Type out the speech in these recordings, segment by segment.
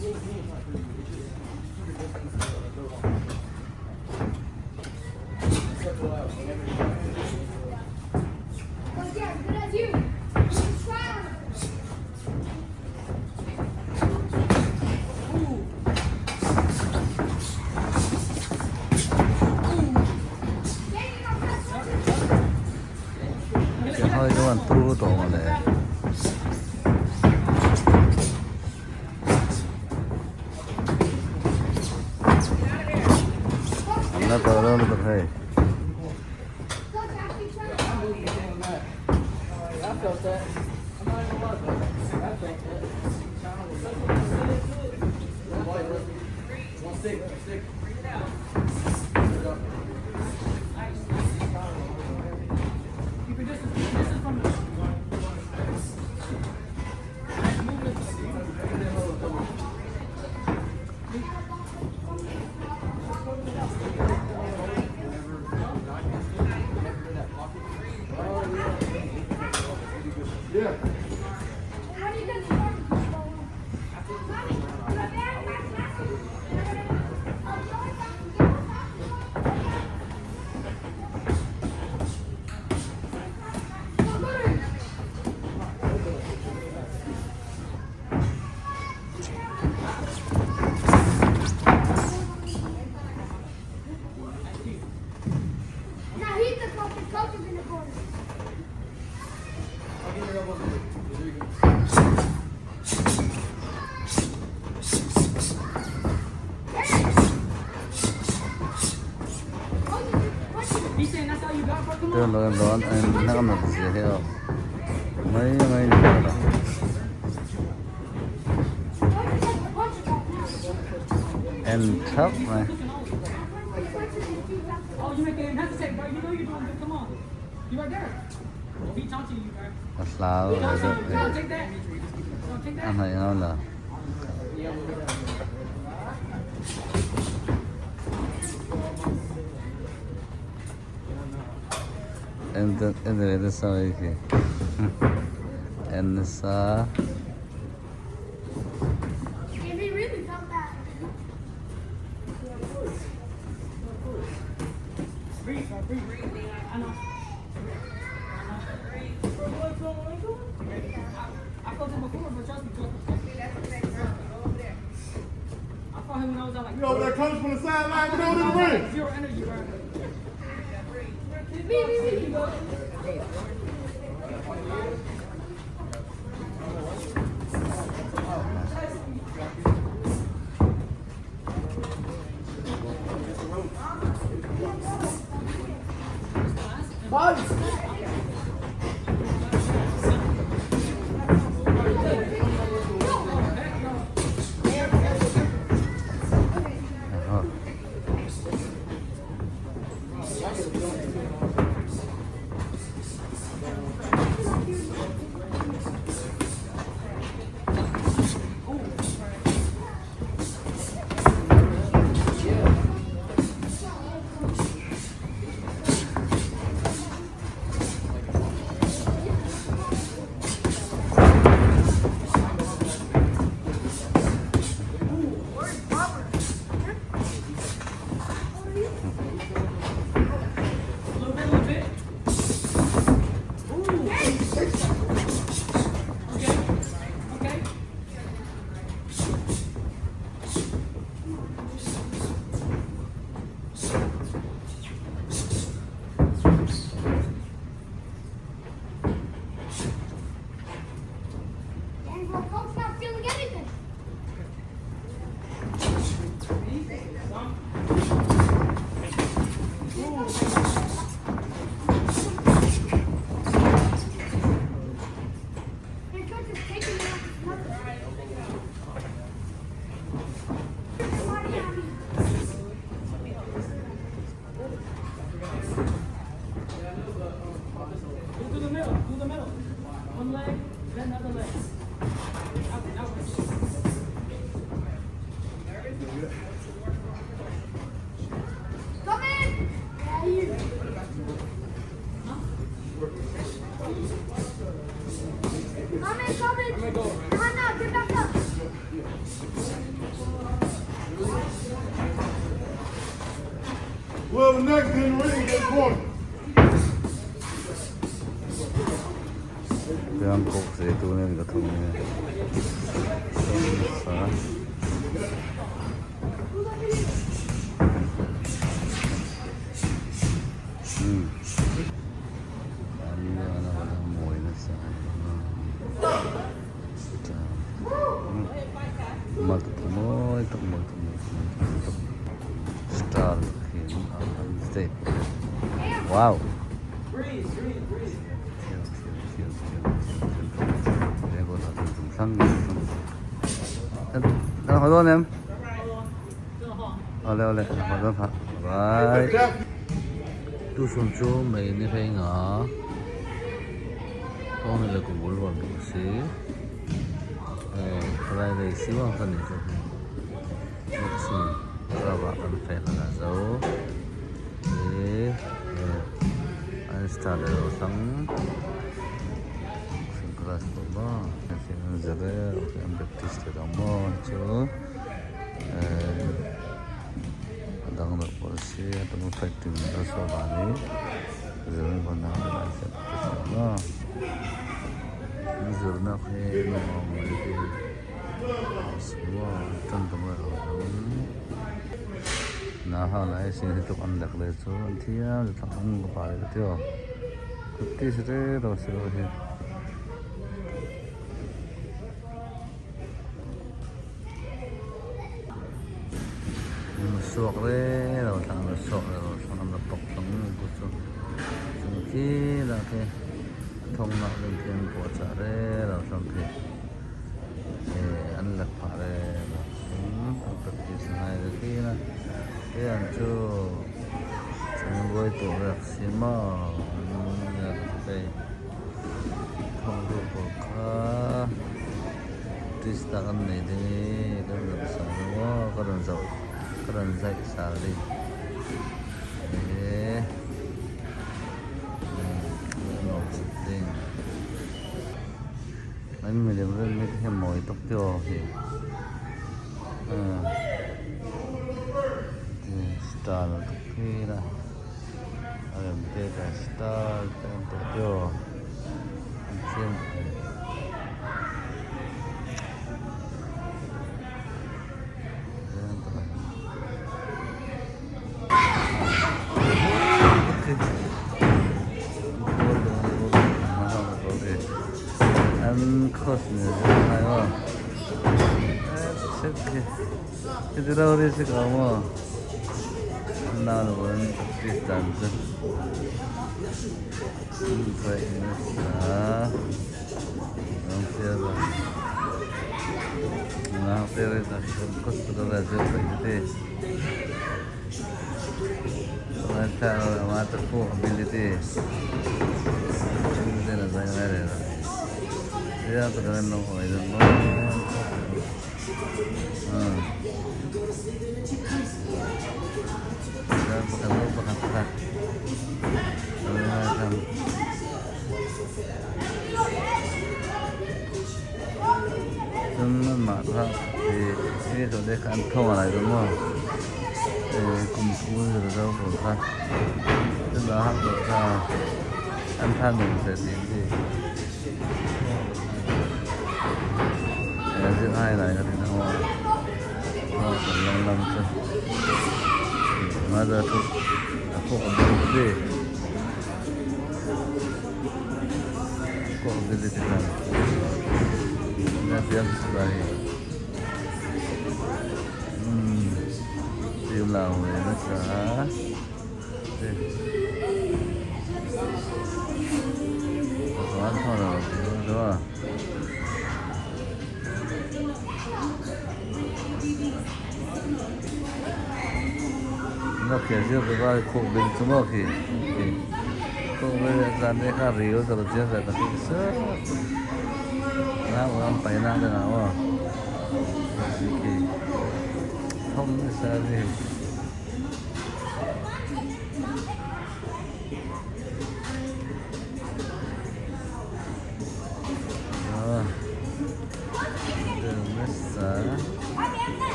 Tiang ho hi chuan turu tawh mawle. An la tawh lo lutuk hei. Mai mai ni lo. En thap mai. A hlau ve deuh hei. A hnaih ngam lo. En ve nasa mai khi. En nasa. Tiang kawk ve tur nen ka thawm nge nasa. Umm mawi nasa mawi tak mawi tak mawi tak star khi wow. Tu sum chu mei ni hlei nga tawng le kum bul ruam bawk si khalai lei si vang kha ni chu boxing club ah kan feh kha lah zo ih an star leh lo tlang boxing class pawh maw an zir e an practice thei lo maw chu a dang deuh pawh a si a tum a fighting a saw vangin zir vawn a maw an zirna khi nuam mai hi An la phah reng a an practice ngai ve thin a hei ang chu an ngawi tawh rek si maw hei thawmhnaw pawh kha practice tak an nei ding hi ka rawn sawi lo maw ka rawn zoh ka rawn zaih sar a ni eh ding. An milem rem hi te hian mawi tawk te aw hi star tawk phir a a rem te ka star te an tawh te aw an thiam An cross ni ngai maw heti rau ri si ko maw an nau lo an practice dan chu an thaih nasa an fiar a nau te cross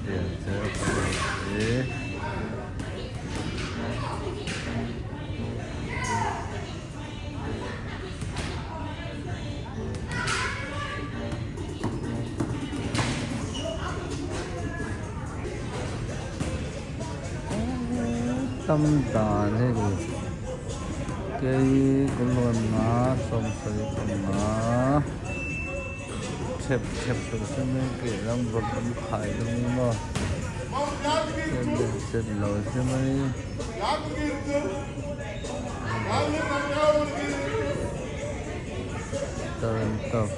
Chutiang chu ka hmu si. Tam dan hei chu kei kawlhawn nga sawmsarih panga thep thep tur se mai keh lam vawk an khai dawn a ni maw chet leh chet lo se mai. Tarantop.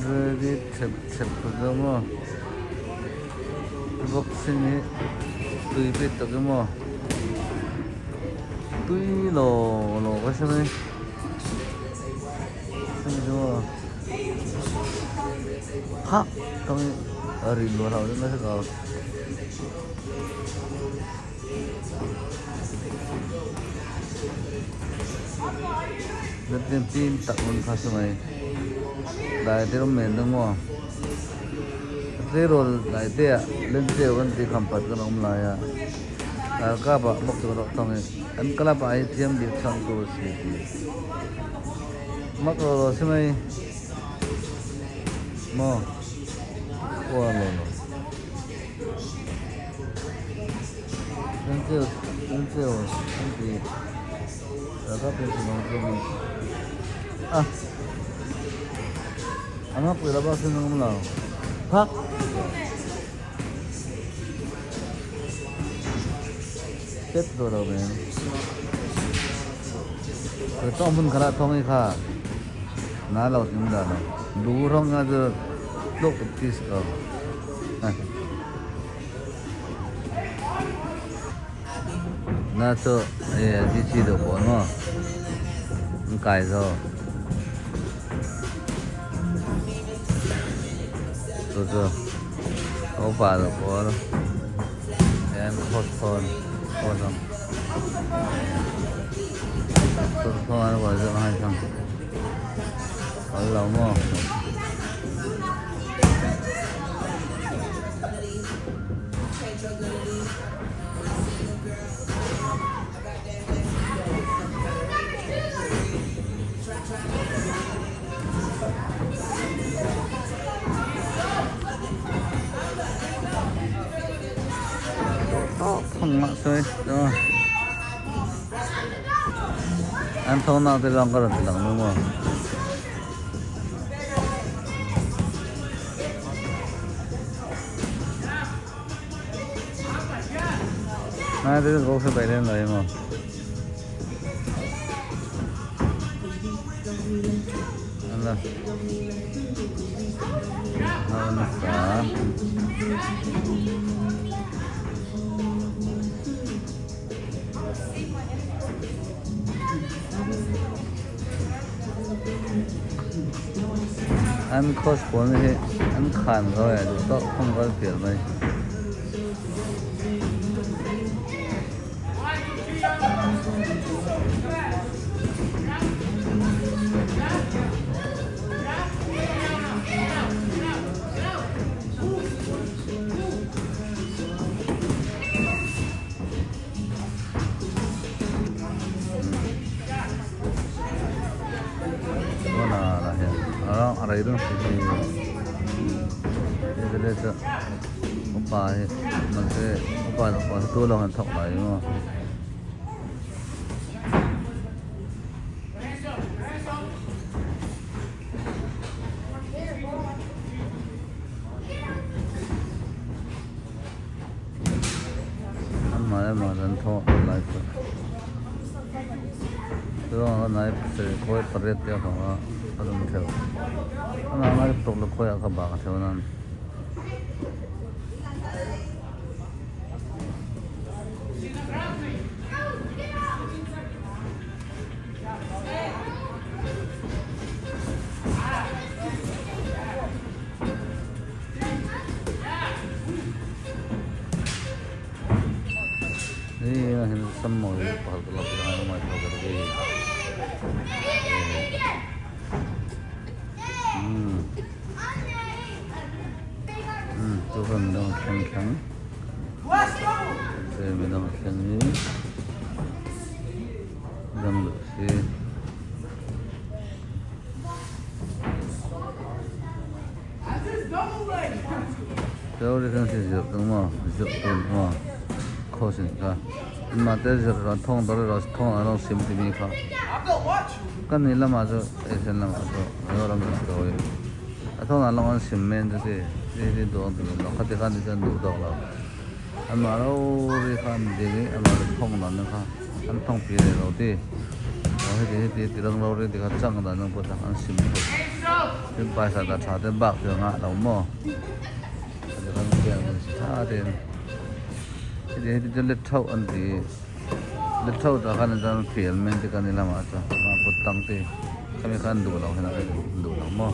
Ready thep thep tur maw boxing hi tui bik tak emaw tui law law ka hre mai hemi chu maw phak tawng hi a ri luah lo deuh nasa tawh. Zet chin tak rawn kha se mai dai te awm men deuh maw tleirawl dai te ah lencheu kan tih kham pat kan awm lai a ralkap ah bawk chu rawh thawng hi an club ah hi thiam bik chang tur si tih mak rawh rawh se mai maw aw lo lo. 那这哎呀，机器都关了，你改造，这这，我把它关了，先脱脱脱上，脱脱完我就按上，完了么？An tho nak te lawng ka rawn ti lang nu maw? Nai te chu kawk bai lem lo hi maw? Ala. Nau nasa. An cross pawl hi an khan ko e duh tawk khawm kal pial mai. A rei dawn hri hi hei chu upa hi mahse upa leh upa hi tu lo han thawk lai maw. Amah leh mah an thaw a lai chu chuan a nai pasarih khawi pariat te a hawng a a rawn theuh amah ngai tawk lo khawiah kha bak a theuh nan. Kan nih lamah cu Asian lamah cu Mizoram in a kawi. A thawng ah lawng an sim men cu ti ti ti duh an ti lo. Khati khan ti cu an duh tawk lo. Anmah rori kha an ding i anmah le thong dan kha an thongpi rih lo ti. Hiti hiti ti rang rori ti kha cang dan an put an sim thuk. Cun paisa ta ṭha te bak cu ngah lo maw. Khati khan pian an si ṭha tein. Hiti hiti cu let ṭhoh an ti i let ṭhoh ta khan cun fial men ti kan i lam ah cun mah kut tang ti khami kha an duh lo hin an duh lo maw.